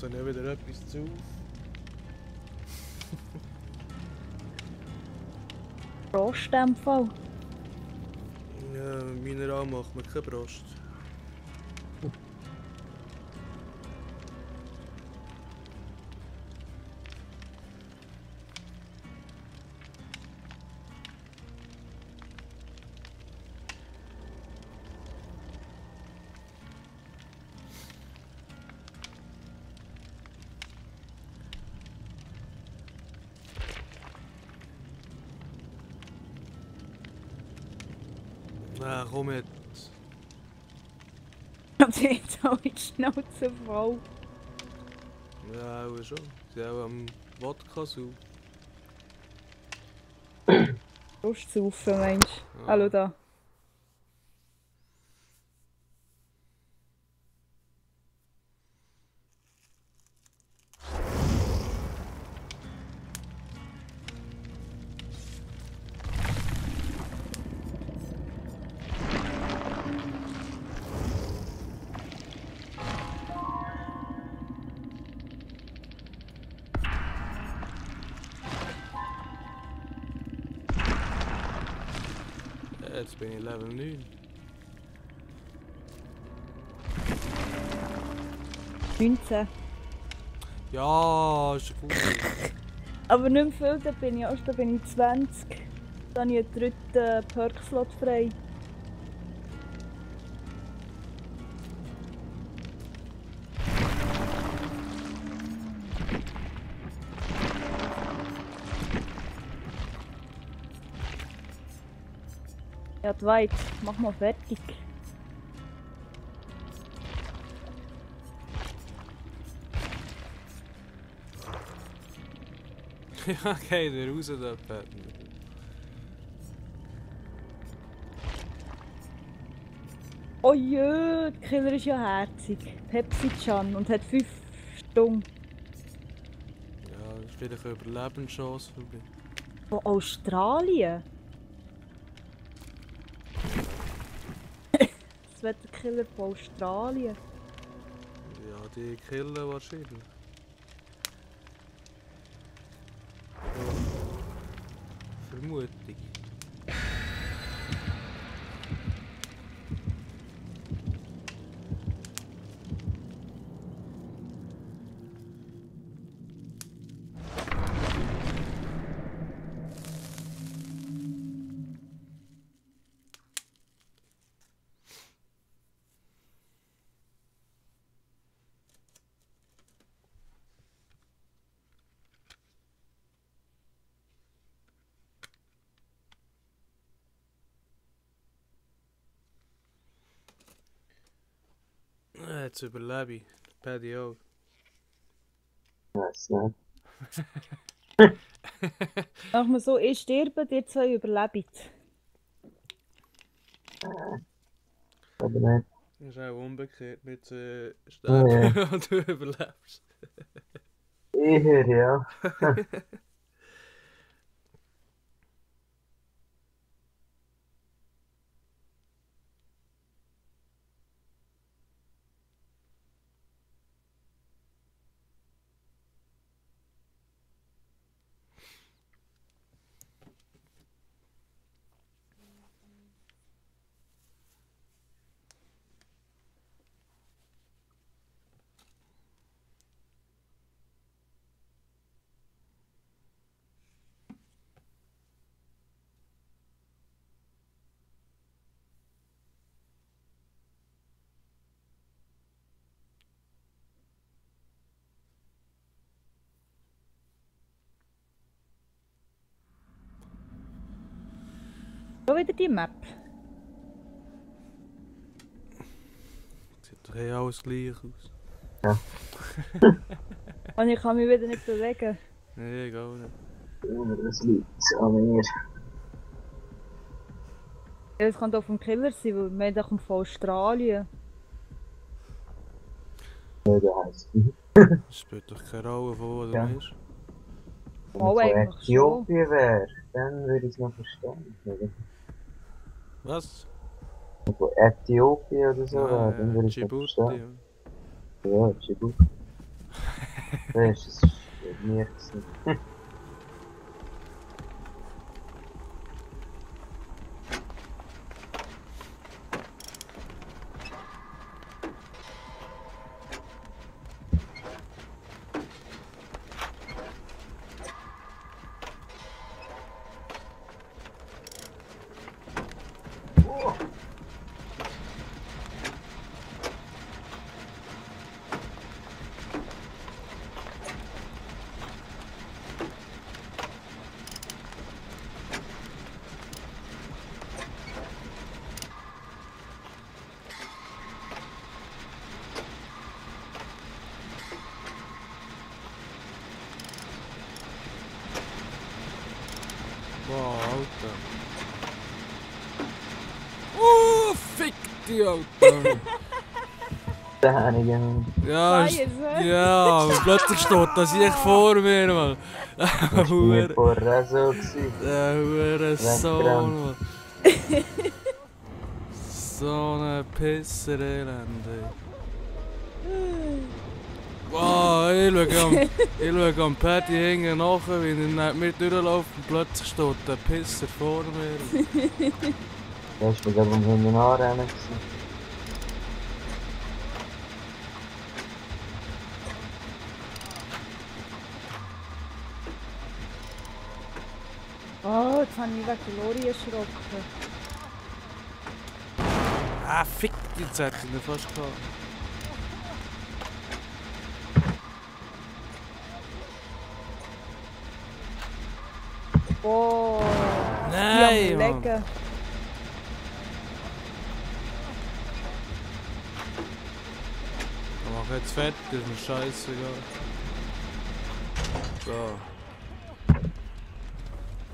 Jetzt habe ich wieder etwas zu. Prost in dem Fall. Ja, Mineral macht man keine Brust. Na, komm jetzt. Aber sie hat jetzt auch die Schnauze voll. Ja, auch schon. Sie haben auch am Wodka so. Prost saufen, Mensch. Ja. Hallo da. Jetzt bin ich Level 9. 19. Ja, ist gut. Aber nicht mehr viel, da bin ich erst, da bin ich 20. Dann habe ich einen dritten Perk-Slot frei. Ja, Dwight, mach mal fertig. Ja, geh da raus da, Patton. Oh jö, der Killer ist ja herzig. Pepsi-Chan und hat 5 Stunden. Ja, das ist vielleicht eine Überlebenschance für mich. Von Australien? Das wird der Killer von Australien. Ja, die killen wahrscheinlich. Vermutung. Jetzt überlebe ich. Paddy auch. Weiß nicht. Machen wir so, ich sterbe, die zwei überleben. Aber nicht. Das ist auch umgekehrt mit sterben Ja. und du überlebst. Eher, ja. Schon wieder die Map. Sieht doch eh alles gleich aus. Ja. Und ich kann mich wieder nicht bewegen. Nee, gar nicht. Das liegt an mir. Ja, das kann doch vom Killer sein, weil wir doch von Australien. Ja, der heisst. Das spielt doch keine Rolle, von wo du Ja. bist. Wenn Mal ich von eigentlich Äthiopien wäre, dann würde ich es noch verstehen. Oder? Was? Wenn von Äthiopien oder so Ah, wäre, dann ja, würde ich es noch Djibouti. verstehen. Ja, Djibouti. Weißt du, es war mir gewesen. Boah, Alter. Fick die, Alter. Dänigen. Ja, ja, und plötzlich steht das ich vor mir, Mann. Das war mir vorher so gewesen. Der Hurensohn, Mann. So eine Pisser-Elend, ey. Wow, ich schaue am Paddy hinten nach, wie er neben mir durchläuft und plötzlich steht der Pisser vor mir. Das war gerade hinten anrennen gewesen. Oh, jetzt habe ich wegen Lori erschrocken. Ah, fick, jetzt hätte ich ihn fast gehabt. Oh, Nein, die am Mann. Legen. Ich mache jetzt fertig, ist mir scheißegal. So.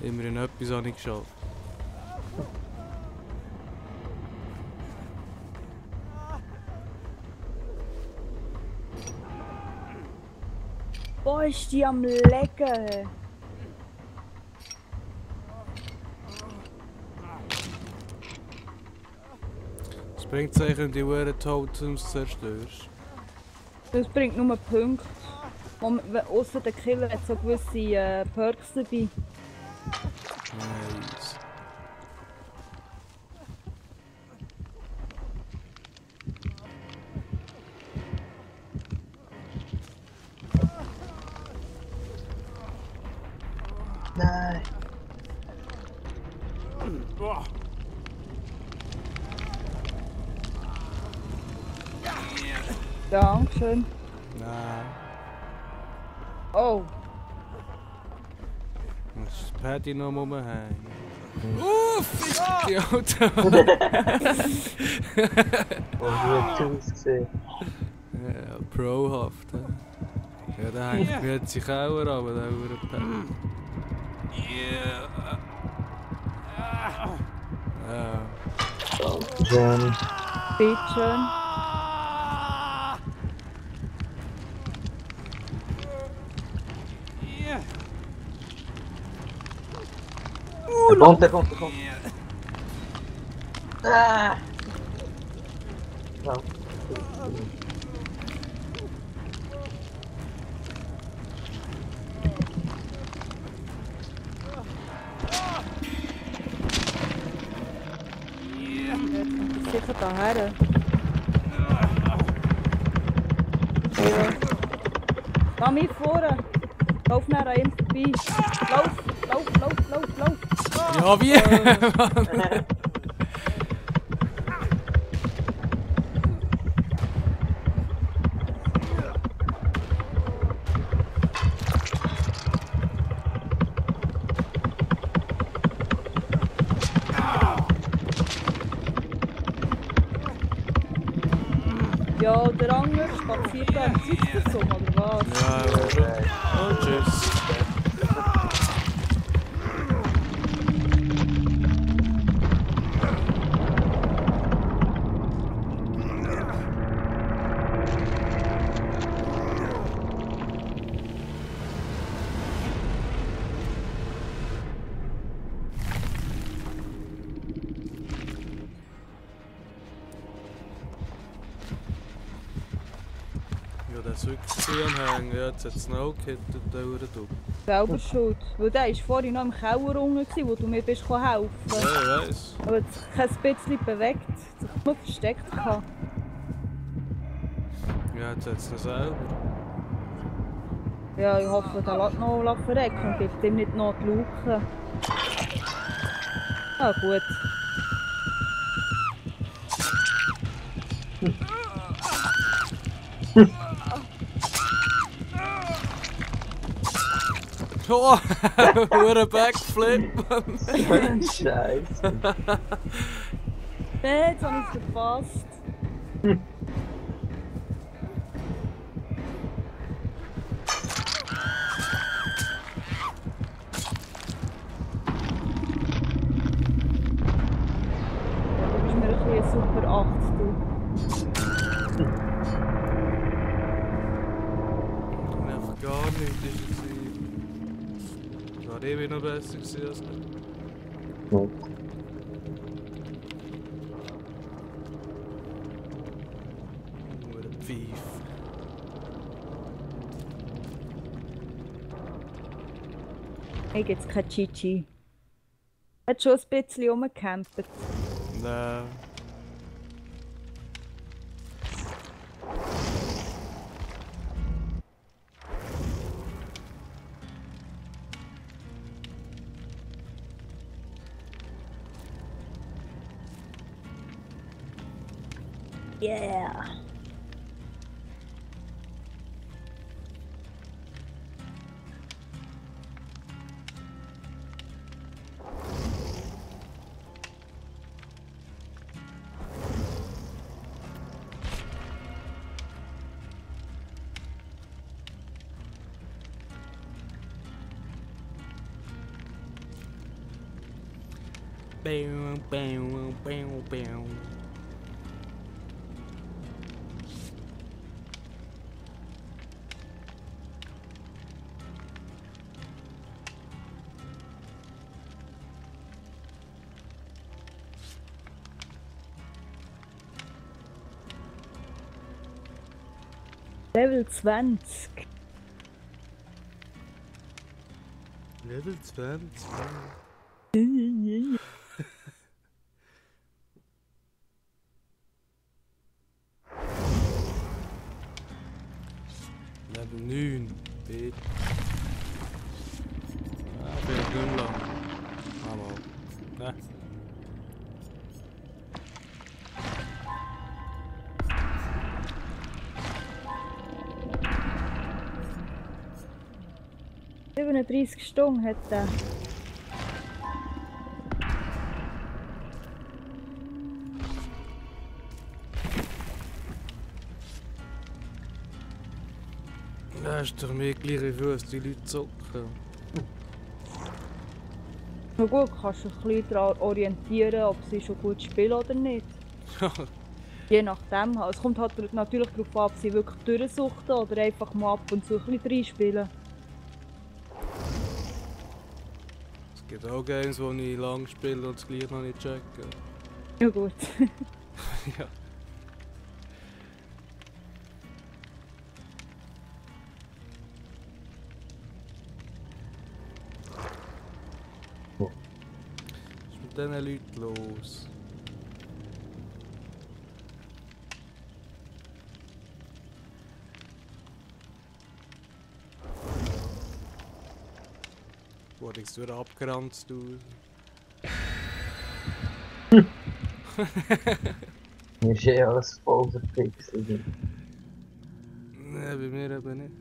Immerhin etwas habe ich geschafft. Wo ist die am Legen? Es bringt sich, wenn die Uhren Totems zerstörst. Das bringt nur Punkte. Außer der Killer hat so gewisse Perks dabei. Nice. Nein. Dankeschön. Nein. Oh. Jetzt ist Paddy noch rumhängen. Fick die Auto! Oh, wie ausgesehen. Ja, prohaft. Ja, der hängt mir jetzt sich auch aber der Uhren. Ja. Dankeschön. Bitteschön. Der kommt. Ah! Ja. Sicher daher. Komm hier vorne. Lauf nach ihm vorbei. Lauf. Ja, wie? Mann. Ja, der andere spaziert da im Sitzversum, oder was? Ja, schon. Und tschüss. es wirklich am Hängen. Ja, jetzt hat es noch gekittet, der Uhr. Selber schuld. Weil der war vorhin noch im Keller unten, wo du mir bist helfen. Ja, ich weiss. Aber hat sich kein bisschen bewegt, sich nur versteckt gehabt. Ja, jetzt hat es noch selber. Ja, ich hoffe, der lässt noch verrecken und gibt ihm nicht noch die Luke. Ah, gut. Oh, what a Backflip! Scheiße. Jetzt habe ich es verpasst. Du bist mir ein bisschen ein super 8, du. Einfach gar nichts ist es. Das war ewig noch besser gewesen als das. Ja. Nur ein Pfeif. Hier gibt es kein Chichi. Hat schon ein bisschen rumgecampt. Nein. Yeah! Bam, bam, bam, bam. Level 20. Level 20. Level 9. Bitte. Ah, vielleicht nicht lang. Aber. Ne. Ja. 37 Stunden hat der. Das ist doch mir gleich wie viel, als die Leute zocken. Na gut, kannst du dich ein bisschen daran orientieren, ob sie schon gut spielen oder nicht. Je nachdem. Es kommt halt natürlich darauf an, ob sie wirklich durchsuchten oder einfach mal ab und zu ein bisschen reinspielen. Es gibt auch Games, die ich lang spiele und es gleich noch nicht checken. Ja gut. Ja. Was ist mit diesen Leuten los? Wurde ich wieder abgeranzt, du. Mir ist eh alles voll verpixelt. Nein, bei mir eben nicht.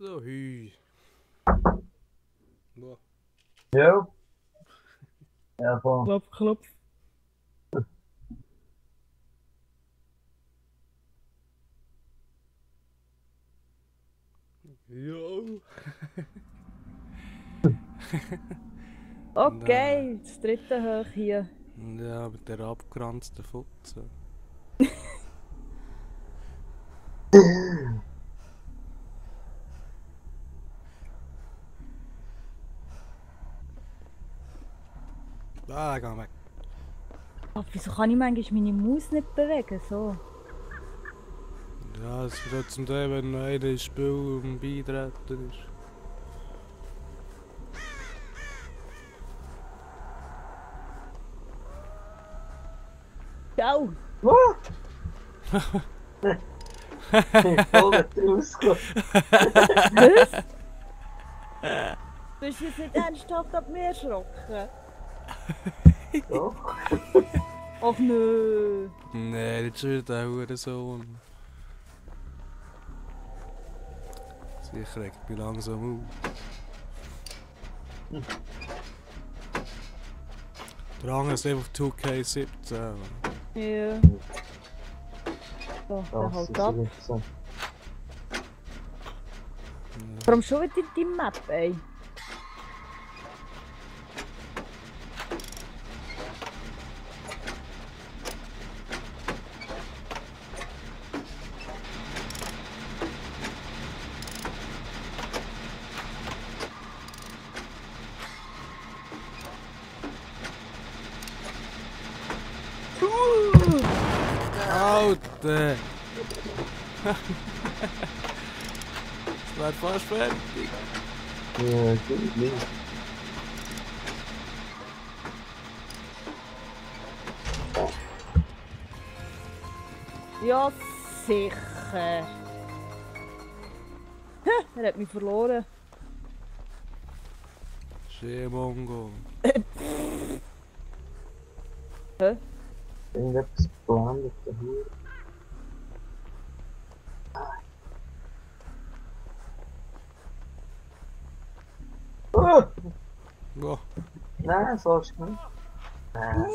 So, hü. Boah. Ja. Ja, voll. Klopf, klopf. Jo. Okay, das dritte hoch hier. Ja, mit der abgeranzten Futze. Ah, geh weg. Aber wieso kann ich manchmal meine Maus nicht bewegen? So. Ja, es wird zum Teil, wenn noch einer ins Spiel beitreten ist. Ciao! Voll nicht rausgekommen. Was? Bist du jetzt nicht ernsthaft ab mir erschrocken? Doch. Ach nö. Nee, nicht schon wieder der Hurensohn. Sicher regt mich langsam auf. Der andere ist einfach 2K17. Ja. So, dann Das halt ist ab. wirklich so. Warum schon wieder die Map, ey? Alter! Es wird fast fertig. Ja, gut, nicht. Ja, sicher. Er hat mich verloren. Schemongo. Hä? Irgendetwas blendet da hier. Ja. Nein, so ist es nicht. Nein.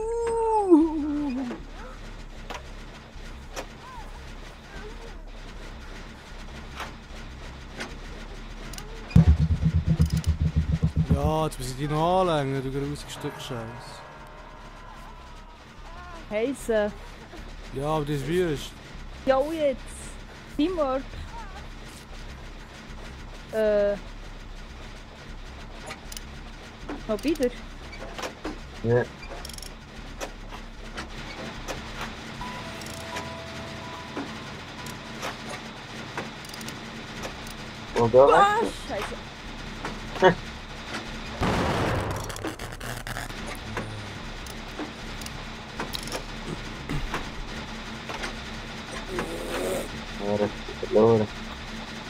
Ja, jetzt muss ich dich noch anlängen, du grusiges Stück Scheiß. Heise. Ja, aber das ist wüst. Ja, und jetzt. Teamwork. Mal wieder. Ja. Und da Ah, weg. Scheiße. Ja, das ist verloren.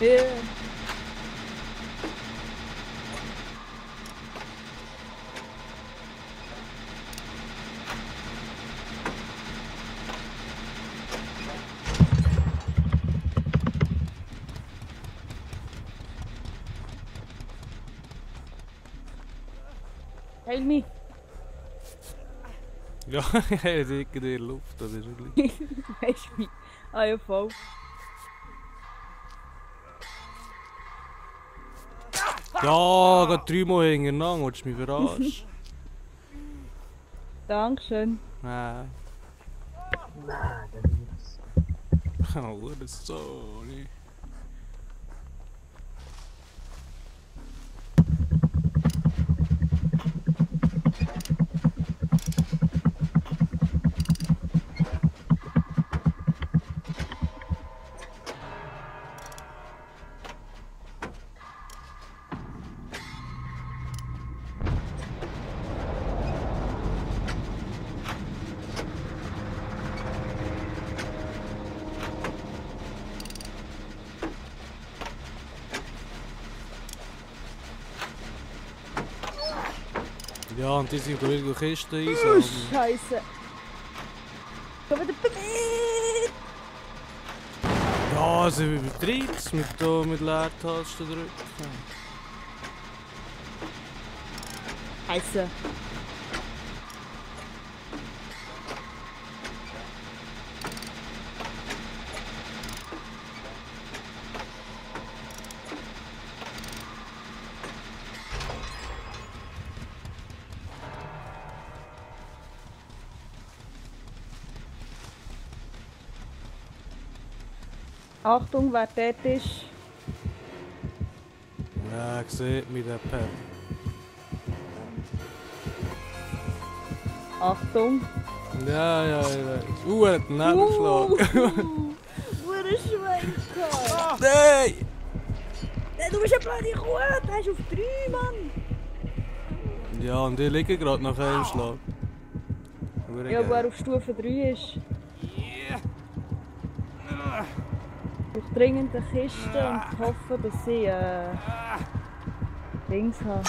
Ja. Heil mich. Ja, ich habe in der Luft, das ist wirklich. Weisst du mich? Ah ja, voll. Ja, geht 3-mal hintereinander, willst du mich verarschen? Dankeschön. Nein. Nein, das ist Oh, das ist so nicht. Ja, und die sind wieder Kisten einsammeln. Scheiße. Komm wieder bei mir. Ja, sie übertreibt es mit Leertasten drücken. Scheiße. Achtung, wer dort ist. Ja, sieht mich der Pep. Achtung. Ja, ich weiß. Er hat einen Nebenschlag. Hure Schwenker. Nein! Du bist eine blöde Kuh, du hast auf 3, Mann. Ja, und ich liege gerade nach einem Schlag. Ja, wo er auf Stufe 3 ist. Ich brauche dringend eine Kiste und hoffe, dass sie Dings haben.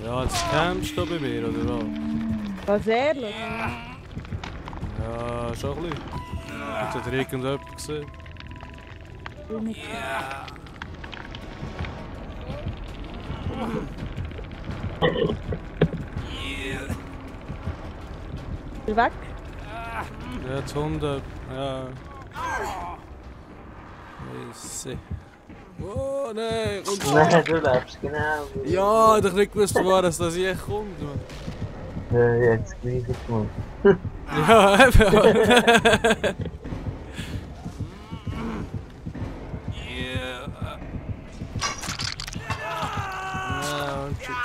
Ja, jetzt campst du bei mir, oder was? Was ehrlich? Ja, schon ein bisschen. Jetzt hat er irgendjemand gesehen. Will nicht. Ist er weg? Ja, jetzt Hunde. Ja. Weisse. Oh nein! Und Nein, du lebst genau. ja, ich hab nicht gewusst, woher das hier kommt. Man. Jetzt gleich gemacht. Ja, eben. Ja, und tschüss.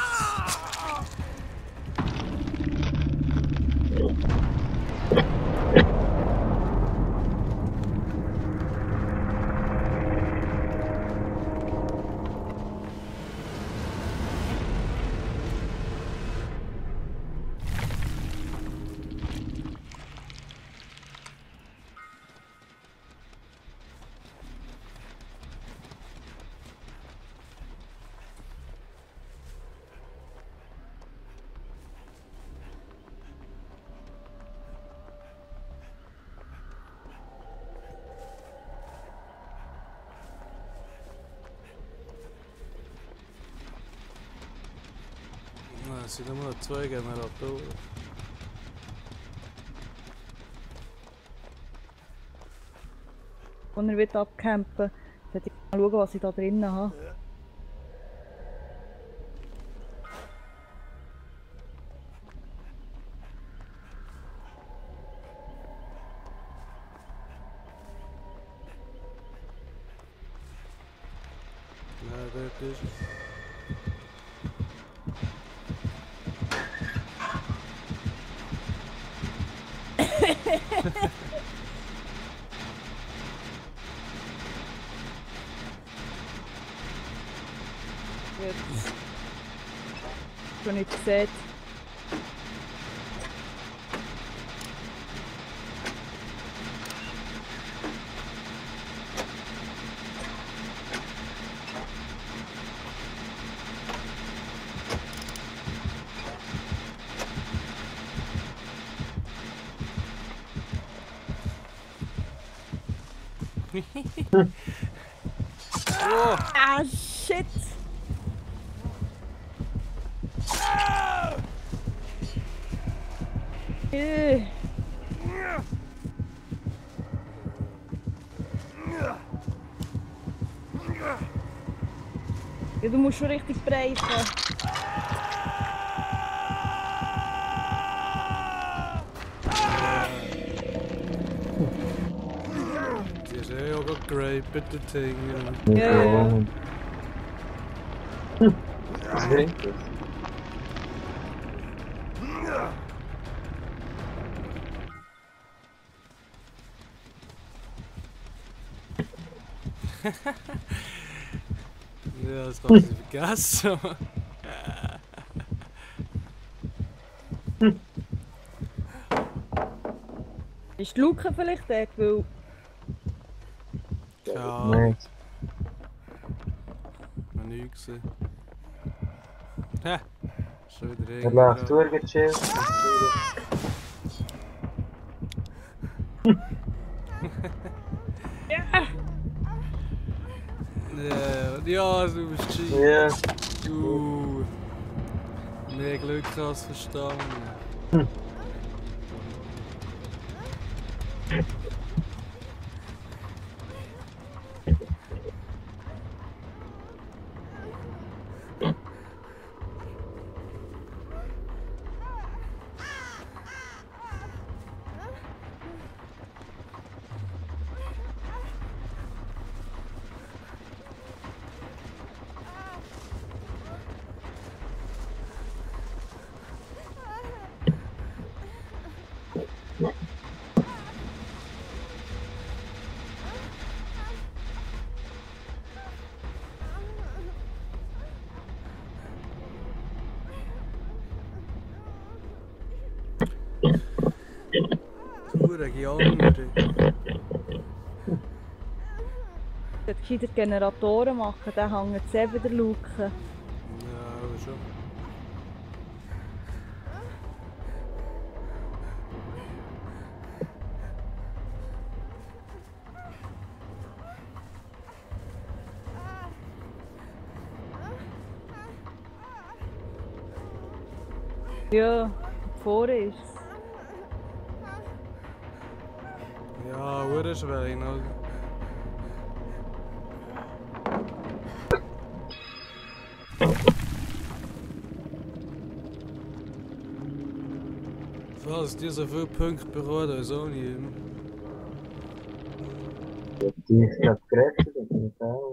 Es sind nur noch 2 Generatoren. Und er wird abcampen. Jetzt werde ich mal schauen, was ich da drinnen habe. Ja, dort ist es. Jetzt. Schon nicht gesehen. Oh! Ah, shit! Äh. Ja, du musst schon richtig brechen. Die ist eh auch geraped, das Ding. Ja. Was bringt das? Ja, das kann ich nicht vergessen. Ist die Luke vielleicht dort, weil... Keine Ahnung. Nein. Noch nie gesehen. Hä? Schon wieder Er irgendwo. läuft durchgechillt. Ja, du bist gescheit. Ja. Mehr Glück als verstanden. Hure Gianner. Ich sollte gescheiter Generatoren machen, dann hängt es eben der Luke. Ja, aber schon. Ja, vorne ist es. Ja, hure Schwein, also. Falls die so viele Punkte bekommen, als auch nie. Die ist gerade gerettet und nicht auch.